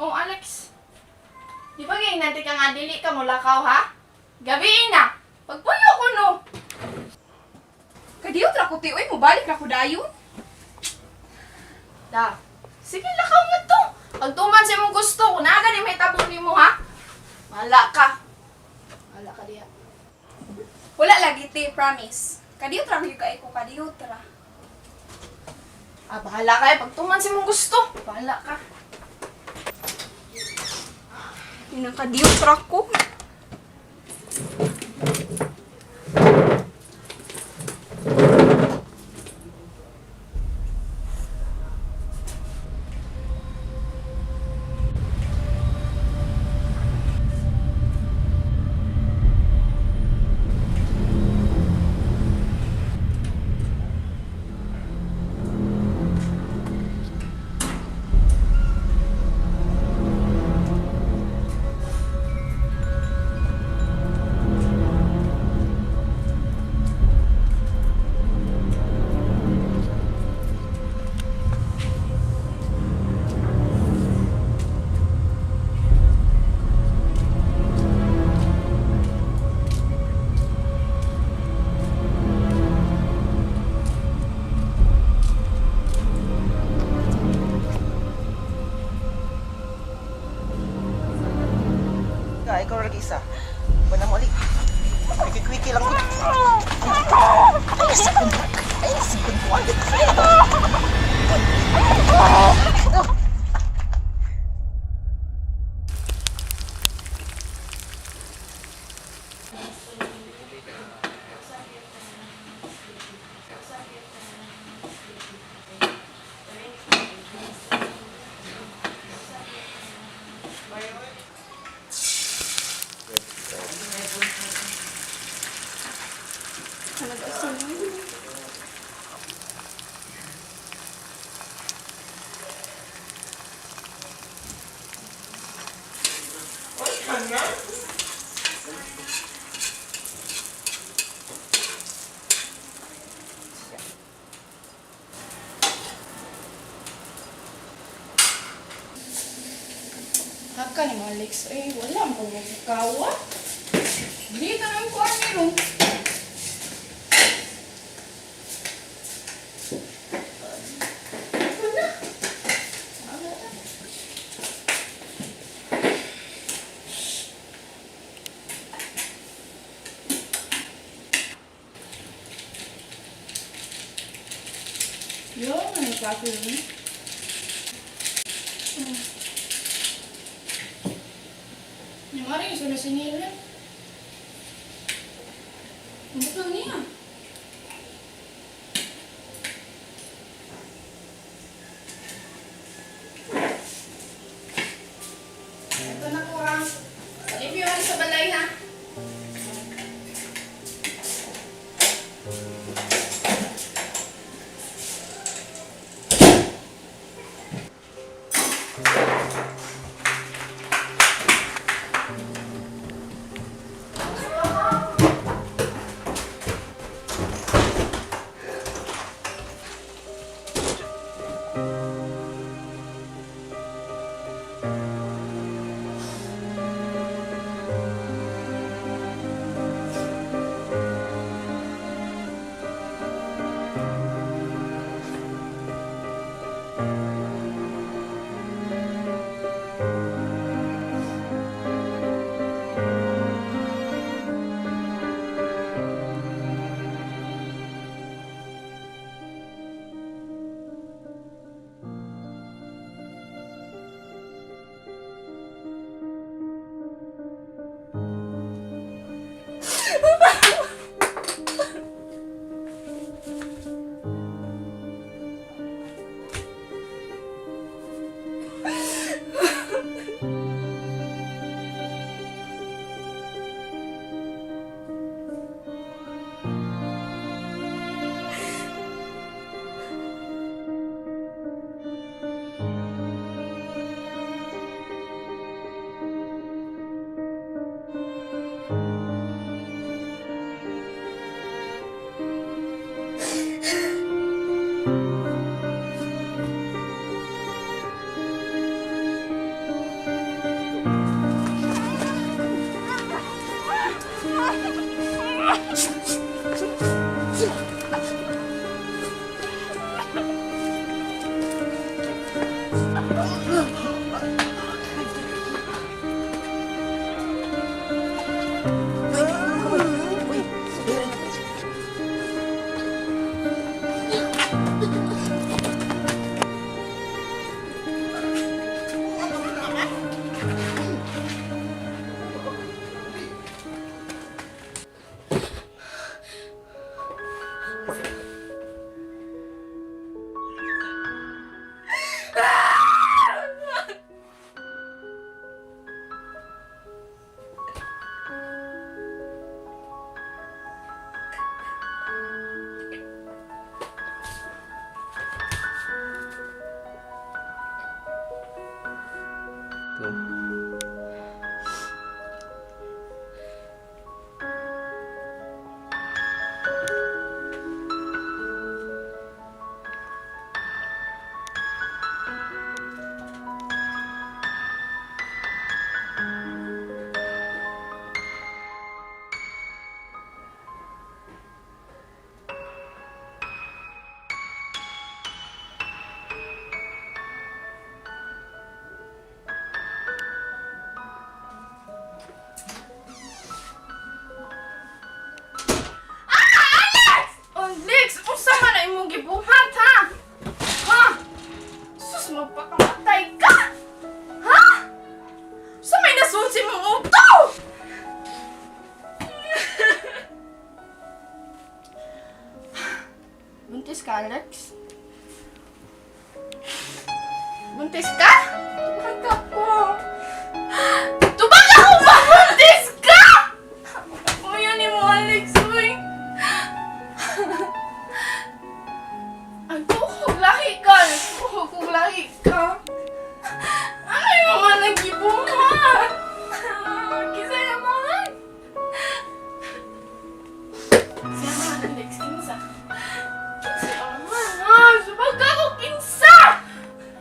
Oh, Alex. Di ba nanti ka nga dili ka mulakaw, ha? Gabi na. Pagpuyo ko no. Kadiyot ra ko ti oy, mobalik ra ko dayon. Da. Sige, lakaw mo to. Pagtuman sa imong gusto, kung naa gani may tabon nimo, ha? Wala ka. Wala ka diha. Wala lagi ti, promise. Kadiyot ra gyud kay ko, kadiyot ra. Ah, bahala ka eh. Pagtuman sa imong gusto. Bahala ka. Inang kadiyot ra ko. Ka, ikaw lagi isa. Wala mo ali. Quickie lang ko. Ay, sikon. Ay, sikon ko. Haka ni mo, Alex. Ay, wala mo magkawa. Dili ka nang kuha ni ron. Wala. Wala na. Yun, ano klase yun? Yung ari, yung sunod nila. Ang lang niya. Ito na ko ha. Palibyo ka sa balay ha. Go. Alex! Unsa man na imong gibuhat, ha? Ha? Sus, magpakamatay ka! Ha? Sa may nasunsi mong uto? Buntis ka, Alex? Buntis ka? Tubag ako. Tubag ako ba? Buntis ka! Kuya ni mo, Alex, uy. Ay, tuhog lahi ka! Tuhog kong lahi ka! Ano yung mga nagibuhat? Kisa yung mga... Siya mga Alex, kinsa? Kinsa yung mga? Tubag ako, kinsa!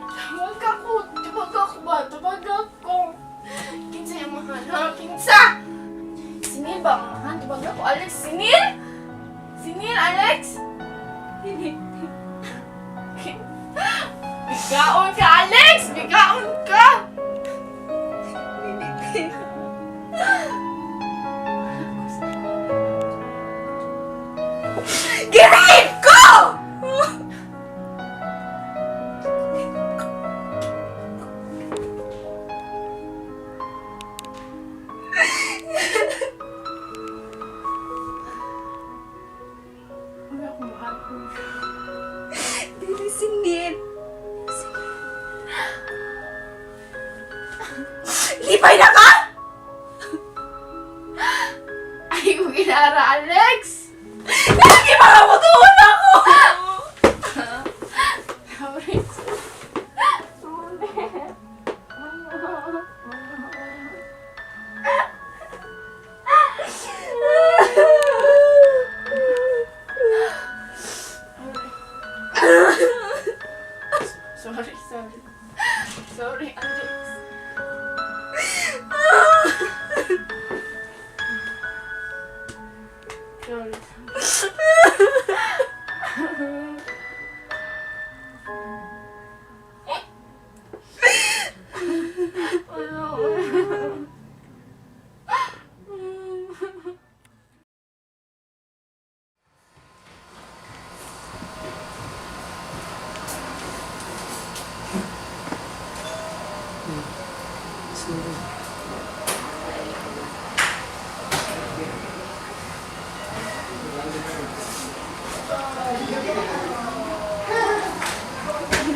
Tubag ako, tubag ako ba? Tubag ako. Kinsa yung mga, ha? Kinsa? Sinil ba ang mga? Tubag ako, Alex, sinil? Sinil, Alex? Hindi. Bigaon ka, Alex! Bigaon ka! Girape ko! Wala akong mahal ko. Dili si Neil. Lipay na ka! Ay, kung kinara, Alex! Lagi para mo tuon ako! Sorry. Sorry. Sorry, sorry. Sorry, Alex. Sorry. Ano? Sorry.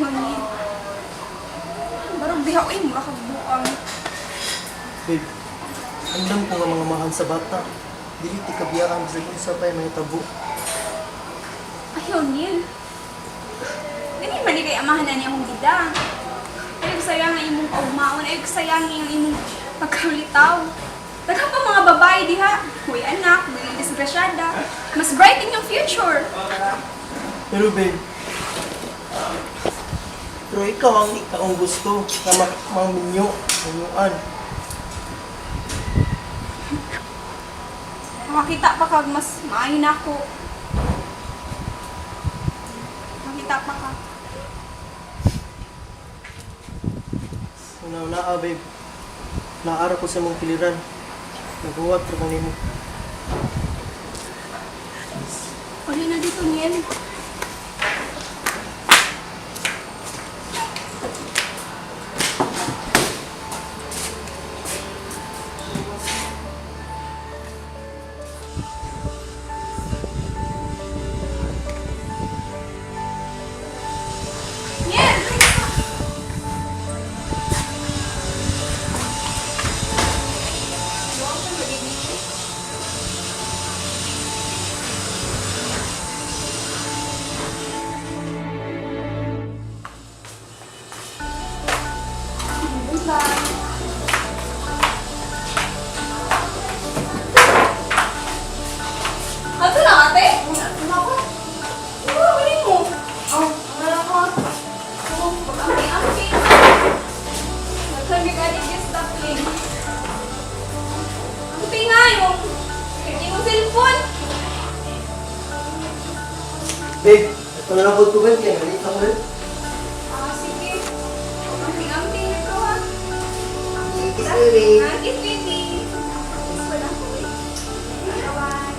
Mami. Barog diha oy, mura kag buang. Babe, andam ko nga mga mahal sa bata. Dili ti kabiyaan bisag unsa pa'y mahitabo. Ayaw, Neil. Dili man ni kay amahan na niya akong bida. Ayaw sayang ang imong kaugmaon, ayaw sayang ang imong pagkaulitaw. Daghan pa mga babae diha. Huy anak, dili disgrasyada. Mas bright inyong future. Pero babe, pero ikaw ang ikaw ang gusto nga maminyo, minyuan. Makita pa kag mas maayo na ako. Makita pa ka. Una-una, ah, babe. Naara ko sa mong piliran. Naghuwat ra ko nimo. Uli na dito, Niel. Niel! Bye. Ato na, ate? Ano ako? Oo, kunin mo. Oh, wala ko. Oo, pag-ampi-ampi. Nagkami ka ni Jess Duckling. Ampi nga yung hindi mo cellphone. Babe, ito na lang po ko, babe. Kaya nalita ko, babe. Ah, sige. Ampi-ampi nito ha. Kiss, baby. Ah, kiss, baby. Kiss ko lang ko eh. Bye-bye.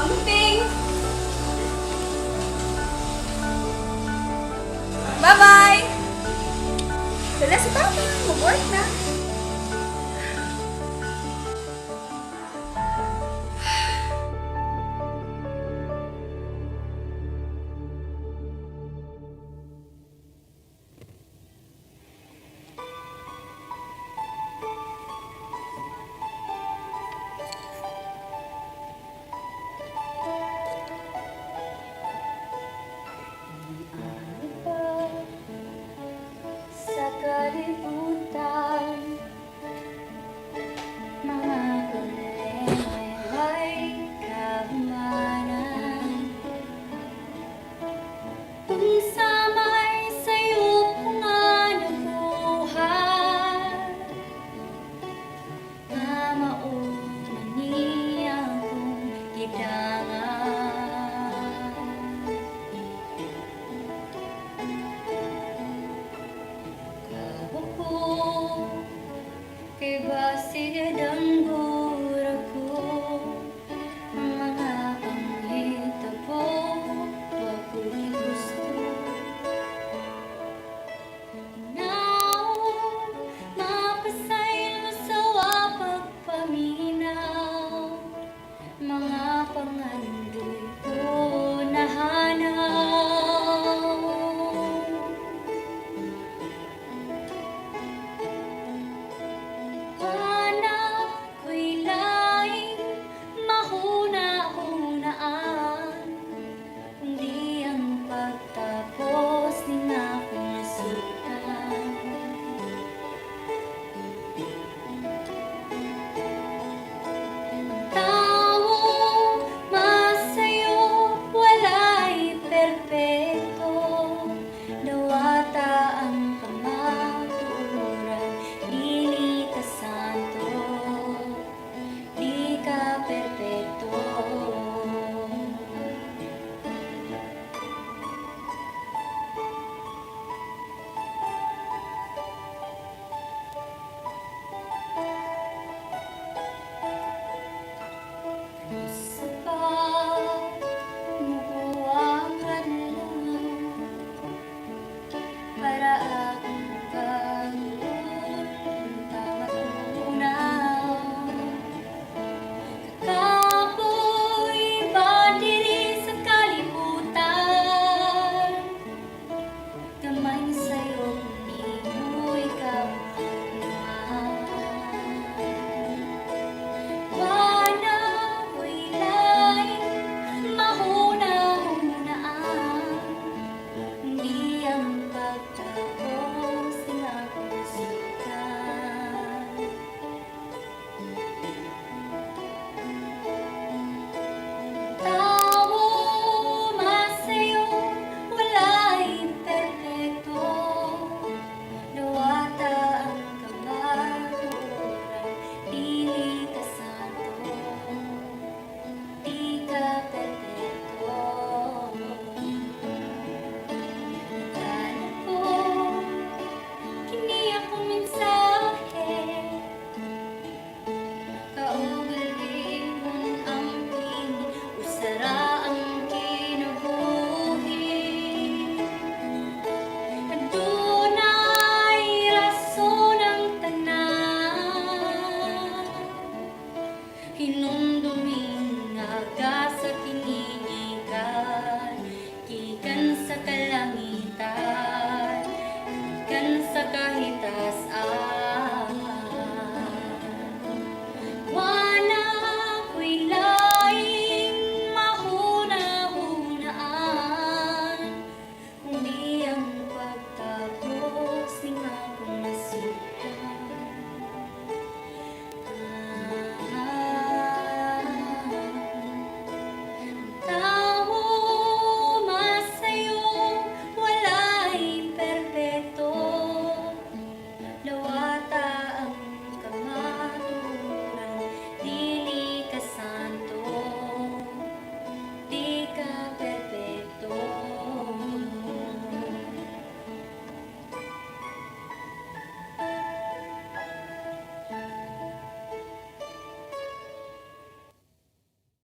Amping! Bye-bye! Dala si Papa. Mag-work na. Sa kalibutan, mga problema'y way kahumanan. Kung sama'y sa'yo ko nga nabuhat, nga mao man niya akong gidangan. Kawa ko kay basig.